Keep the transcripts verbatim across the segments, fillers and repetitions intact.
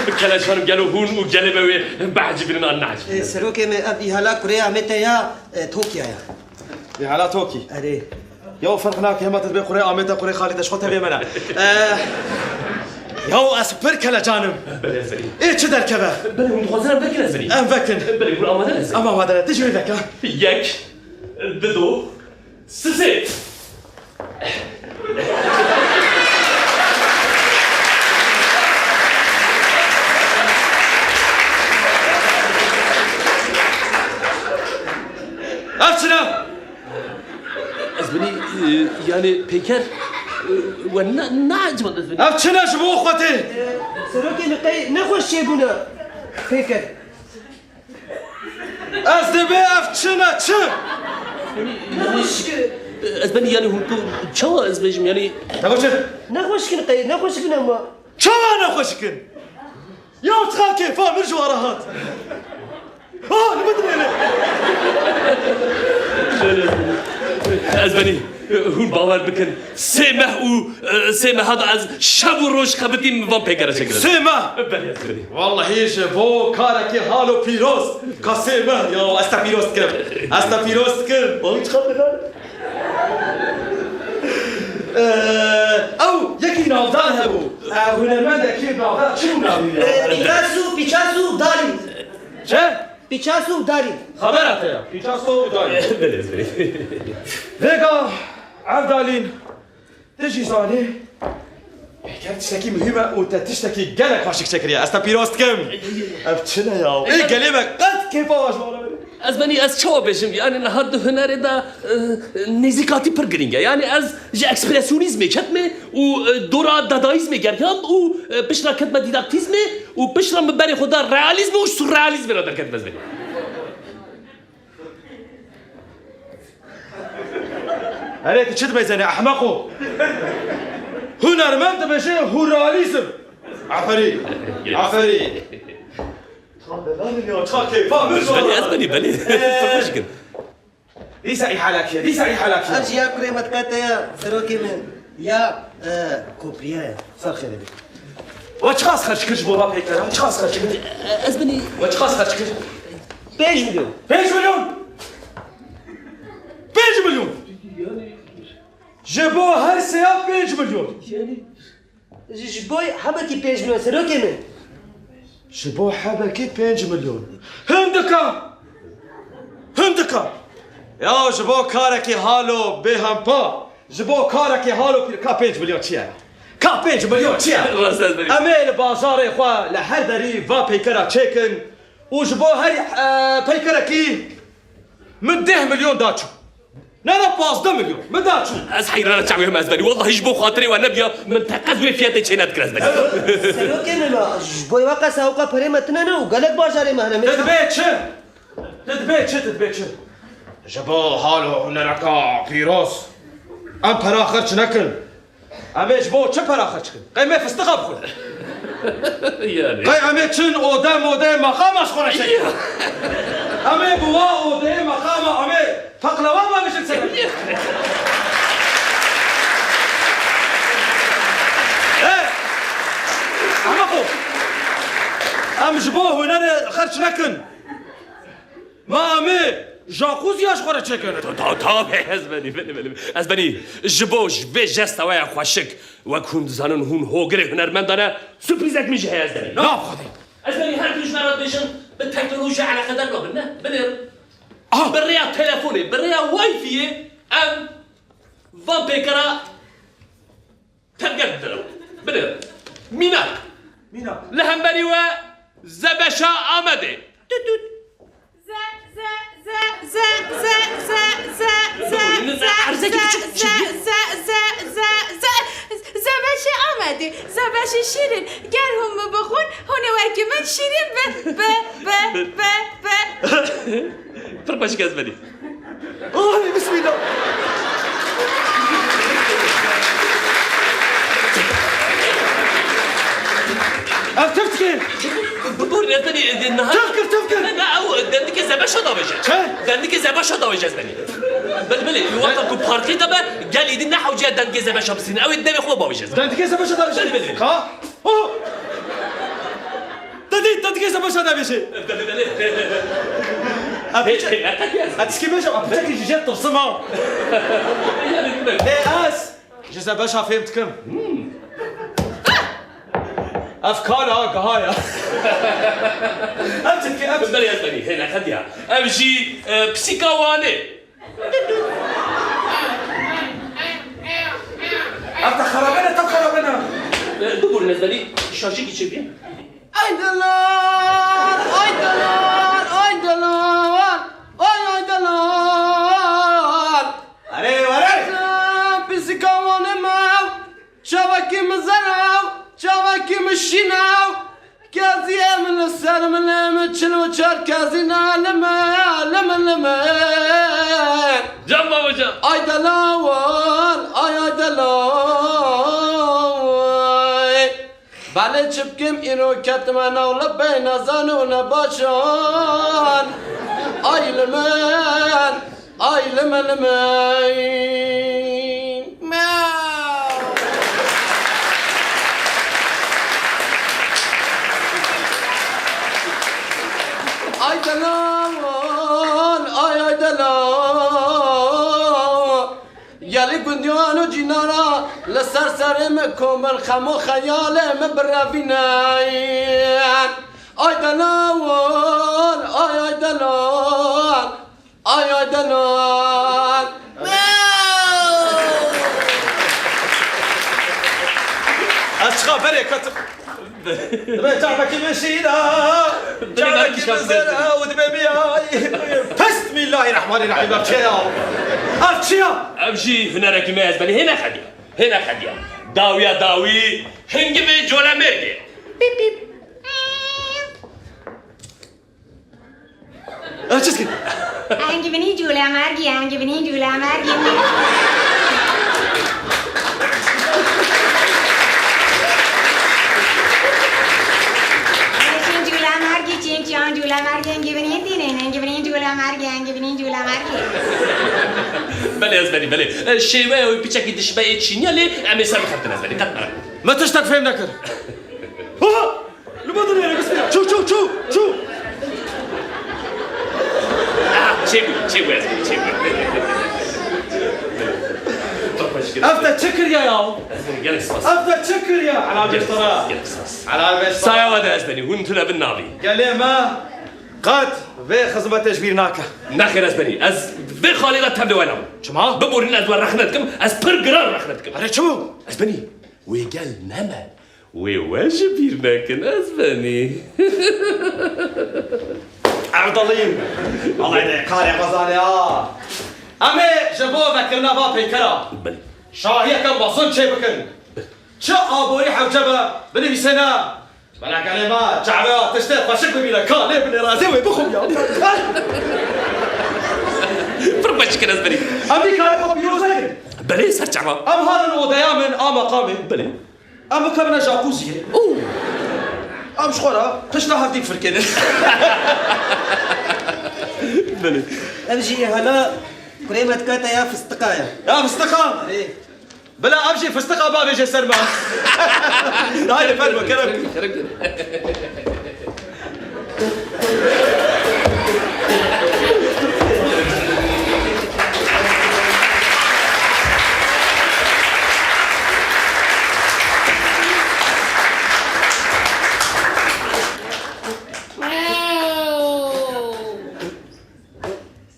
Bi keleşan gelo hûn û gelê me wê biecibînin an neecibînin? E, serokê me, ev îhala kurê Amê te ya, e, Tokya ya. Îhala Tokî? Erê. Ya ferq nake, hema tu dibê kurê Amê te, kurê xalî te, ji xwe tevê me ne. E, ya ez pir kelecan im. Belê ez verî. Ê çi derkeve? Belê hûn dixwazin em vekin ez verî. Em vekin. Belê hûn amade ne ez verî. Em amade ne, tu jî wê veke. Yek, dido, sisê. Ev çi ne? Ez binî, e, yani peyker, e, we ne, ne acaba ez binî? Ev çi ne ji bo xwe tê? Serokê min qey nexweş çêbûne peyker. Ez dibê ev çi ne çi? Nexweşik. Ez benî yani hûn ku çawa ez bêjim yani? Te got çi? Nexweşikin qey, nexweşikin ama. Çawa nexweşikin? Ya çiqa kêfa min ji we re hat. Ha, li min dinêre. Ez benî. Hûn bawer bikin, sê meh û, e, sê meha de ez şev û roj xebitîm van pêkere çêkirin. Sê meh? Belê, ez benî. Wellehî ji bo karekî halo pîroz. Ka sê meh ya, ez te pîroz dikim. Ez te pîroz dikim. Wellehî çiqa bedar. E, ew yekî navdar hebû. E, hunermendekî navdar çi bû navî ya? E, Picasso, Picasso, Dalî. Çi? Picasso û Dalî. Xebera te ya. Picasso û Dalî. Belê, belê. Vêga, ev Dalîn, tu jî zanî, pêker tiştekî muhîm e û te tiştekî gelek xweşik çêkiriye. Ez te pîroz dikim. Ev çi ne ya? Ê gelê me qet kêfa wan ji wan re. Ez benî ez çawa bêjim? Yani niha di hunerê de, e, nêzîkatî pir girîng e. Yani ez ji ekspresyonîzmê ketime û, e, dora dadaîzmê geriyam û, e, piştre ketime dîdaktîzmê û piştre min berê xwe da realîzmê û surrealîzmê re derketim ez benî. Erê, tu çi dibêzenî, ehmeqo? Hunermend dibêje huralîzm. Aferî. Aferî. Tam de namin ya, ça keyfa min ji Belê ez benî, belê. Ee, Pir xweş dikin. Dîsa îhalakiye, dîsa îhalakiye. Ev jî ya kurê me dikete ya, serokê min. Ya, e, kopriya ya. Ser xêrê be. We çiqas xerc kir ji bo va pêkera? Çiqas xerc kir? Ez binî. We çiqas xerc kir? Pênc milyon. Pênc milyon? Pênc milyon! Ji bo her seya pênc milyon. Ji, ji bo hebekî pênc milyon serokê min. Ji bo hebekî pênc milyon. Hindika! Hindika! Ya ji bo karekî halo bêhempa, ji bo karekî halo pîr-, ka pênc milyon çi ye? Ka pênc milyon çi ye? Rast ez verî. Em ê li bajarê xwe li her derî va peykera çêkin û ji bo her, e, peykerekî min deh milyon daçû. Ne, ne, pazdeh milyon. Min daçû. Ez heyrana çavê me ez benî. Wellahî ji bo xatirê we nebiya, min teqez wê fiyatê çê nedikir ez benî. Serokê min, ji bo wê qesa ewqa perê me tune ne û gelek bajarê me hene. Te dibê çi? Te dibê çi? Te dibê çi? Ji bo hal û hunereka pîroz em pera xerç nekin. Em ê ji bo çi pera xerç kin? Qey em ê fistiqa bixwin? Yani. Qey em ê çin ode modeyê maqama ji xwe re çekin? Ya. Em ê bi wa odeyê maqama em ê peqlewa bavêjin ser. Ya. He. Ehmeqo. Em ji bo hunerê xerç nekin. Ma em ê jacuzziya ji xwe re çêkin. Ta, ta, tabê, ez benî, benî, benî. Ez benî, ji bo ji vê jesta we ya xweşik, wek hûn dizanin hûn hogirê hunermendan e, surprîzek min jî heye ez benî. Na Xwedê. Ez benî her du ji me re dibêjin, bi teknolojiya eleqedar nabin, ne? Binêrin. Aha. Bi rêya telefonê, bi rêya Wi-Fi-yê em van pêkera Tevger didin ew. Binêrin. Mînak. Mînak. Li hemberî we Zebeşa Amedê. Tut tut. Ze, ze, ze, ze, Erzekî biçûk çêbû. Zebeşê Amedê, zebeşê şîrîn, ger hûn min bixwin, hûn ê wekî min şîrîn bin. Be, be, be, be, be. Pir xweşik ez benî. Ay, bismillah. Ev tif dike. Biborîne tenê, e, niha. Tif kir, tif kir. Ne, ne, ew dendikê Zebeşa davêje. Çi? Dendikê Zebeşa davêje ez benî. Belê, belê, wexta ku parkê de be, gel êdî ne hewce ye dendikê Zebeşa bisîne. Ew ê devê xwe bavêje ez benî. Dendikê Zebeşa davêje? Belê, belê. Ka? Oh! Tî, te dikê se beşa de bêjê. Belê, belê. Hê, hê, hê, hê. Ez tişkî bêjim, ez piçekî ji jê tirsim ha. Yanî, ne? Ê, ez ji se beşa fêm dikim. Hmm. Ev kar a, giha ya. Ev çirkî, ev çirkî. Belê, ez benî, hê, ne, qediya. Ev jî, e, pisîka Wanê. Ev te xerabe ne, te xerabe ne. E, bibûrin ez benî, şaşîkî çêbî. Ay delal, ay delal, ay delal, ay, ay delal. Erê, were. Pisîka Wanê me, çavekî min zer e, çavekî min şîn e. Keziyê min li ser min e, min çil û çar kezî ne, lime, lime, lime. Can babacan. Ay delal, ay, ay delal. Belê çi bikim, îro ketime nav li beyna zan û nebaşan. Ay li min, ay li min, li min. Ay delal, ay, ay delal. Gelî gundiyan û cînana li ser serê min komil xem û xeyalê min birevîne. Ay delal, ay, ay delal, ay, ay delal. Ez çiqa berê ketim. Dibe çavekî min şîn e, çavekî min zer e û dibe biyayî. Bismillahirrahmanirrahim, ev çi ya? Ev çi ya? Ev jî hunerekî me ez benî hê neqediya. Hê neqediya. Dawiya dawî, hingivê colemêrgê. Pîp pîp. Ev çi dikî? Engivînî cûlemergî, engivînî cûlemergî. Engivînî cûlemergî, çîn çîyan cûlemergî, engivînî tînên, engivînî cûlemergî, engivînî cûlemergî. Belê ez benî, belê. E, şêweya wî piçekî dişibe ê çîniya lê em ê ser bixebtin ez benî. Qet merak. Me tiştek fêm nekir. Aha! Li bo dinêre, bismillah. Çû, çû, çû, çû. Ah, çêbû, çêbû ez, çêbû. Ev te çi kiriye ya? Gelek spas. Ev te çi kiriye? Helal be sana. Gelek spas. Helal be sana. Saya we de ez benî, hûn tune bin navî. Gelê me qet vê xizmetê ji bîr nake. Nexêr ez benî. Ez vê xalê de tevlê we nabim. Çima? Biborîn ez we rexne dikim, ez pir giran rexne dikim. Erê çi bû? Ez benî. Wê gel neme. Wê we ji bîr nekin, ez benî. Erdalîn. Vallahi de karê xwe zanê ha. Em ê ji bo vekirina va peykera. Belê. Şahiyeke mezin çêbikin. Çi aborî hewce be, binivîsêne. Bela gelê me, çavê ya tiştê xweşik bibîne, ka lê binê razê wê bixwim ya. Pir xweşik in ez benî. Em vî karê xwe pîroz nekin. Belê ser çava. Em hanin odeya min a meqamê. Belê. Em bikevine jacuziyê. Oo. Em ji xwe re pişta hevdî firkênin. Belê. Ev jî hela kurê me dikate ya fistiqa ye. Ya fistiqa? Erê. Bila ev jî fistiqa bavêje ser me. Haydi fermo, kerem. Kerem, kerem.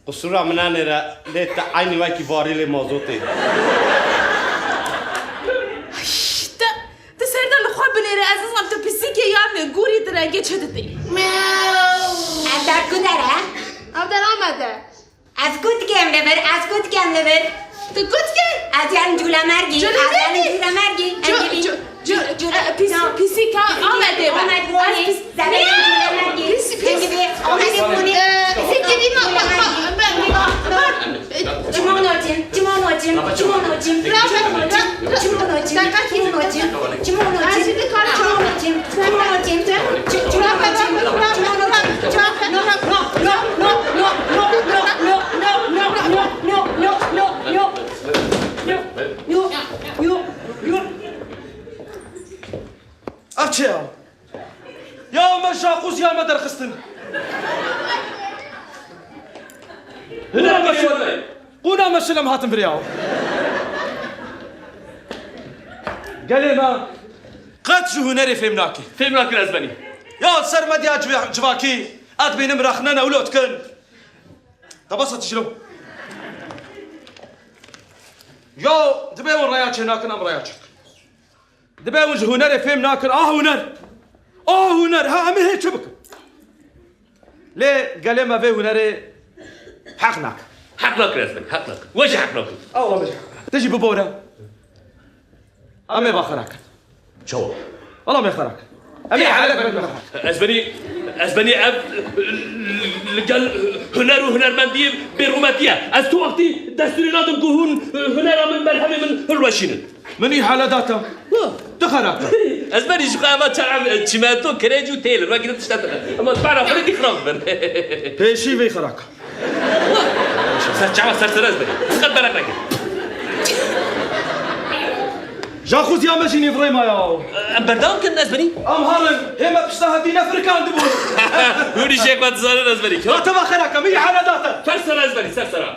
Qusura min nanêre, lê te eynî wekî varîlê mazotê. Te, te ser de li xwe binêre, ez nizam tu pisîkê yan gûrî di rengê çi didî. Ev der ku der e? Ev der Amed e. Ez ku dikem li vir, ez ku dikem li vir. Tu ku dikî? Ez yan cûlemergî, ez yan cûlemergî. Cûlemergî. Cû-, cû-, cû-, cû-, e, pis-, no. Pisîka Amedê be. Amed Wanê, ez pis-, zereyê cûlemergî. Pis-, pis-, Hingivê Amedê Wanê. E, pisîkî dî me, me, me, me, me, me. Çimono çim, çimono çim, çimono çim, çimono çim, çimono çim, çimono çim, çimono çim, çimono çim, çimono çim, çi-, çimono çim, çimono çim. No, no, no, no. Ev çi ya? Ya me şax Qûna meşil em hatin viriya. Gelê me qet ji hunerê fêm nake. Fêm nakin Ezbenî. Ya ser medya civ-, civakî, ez dibînim rexne newlo dikin. Te basa tijilo. Ya dibe hûn raya çê nakin, em raya çê dikin. Dibe hûn ji hunerê fêm nakin. Ah huner! Ah huner! Ha, em ê hê çi bikin? Lê gelê me vê hunerê heq nakin. Heq nakin Ezbenî, heq nakin. We jî heq nakin. Ew, em jî heq nakin. Tu jî bibore. Em ê va xera kin. Çawa? Wala em ê xera kin. Em ê hele kin. Ezbenî, Ezbenî ev li gel huner û hunermendiyê bêrûmetî ye. Ez tu wextî destûrê nadim ku hûn hunera min, berhemê min hilweşînin. Min îhale da te. Wah. Tu xera ke. Ez berî ji xwe eva çerem çîmento, kirêc û têl in. Wekî din tişta te. Ema tu bera xwe dî xirab bin. Pêşî vê xera ke. Wah. Ser çava ser ser ez berî. Qet berek neke. Jacuzziya me jî nîv rê maya. Em berdewam kin ez berî. Em herin. Hê me pişta hevdî ne firkandibû. Hûn îşê xwe dizanin ez berî. Ya te va xera ke. Min îhale da te. Ser ser ez berî, ser sera.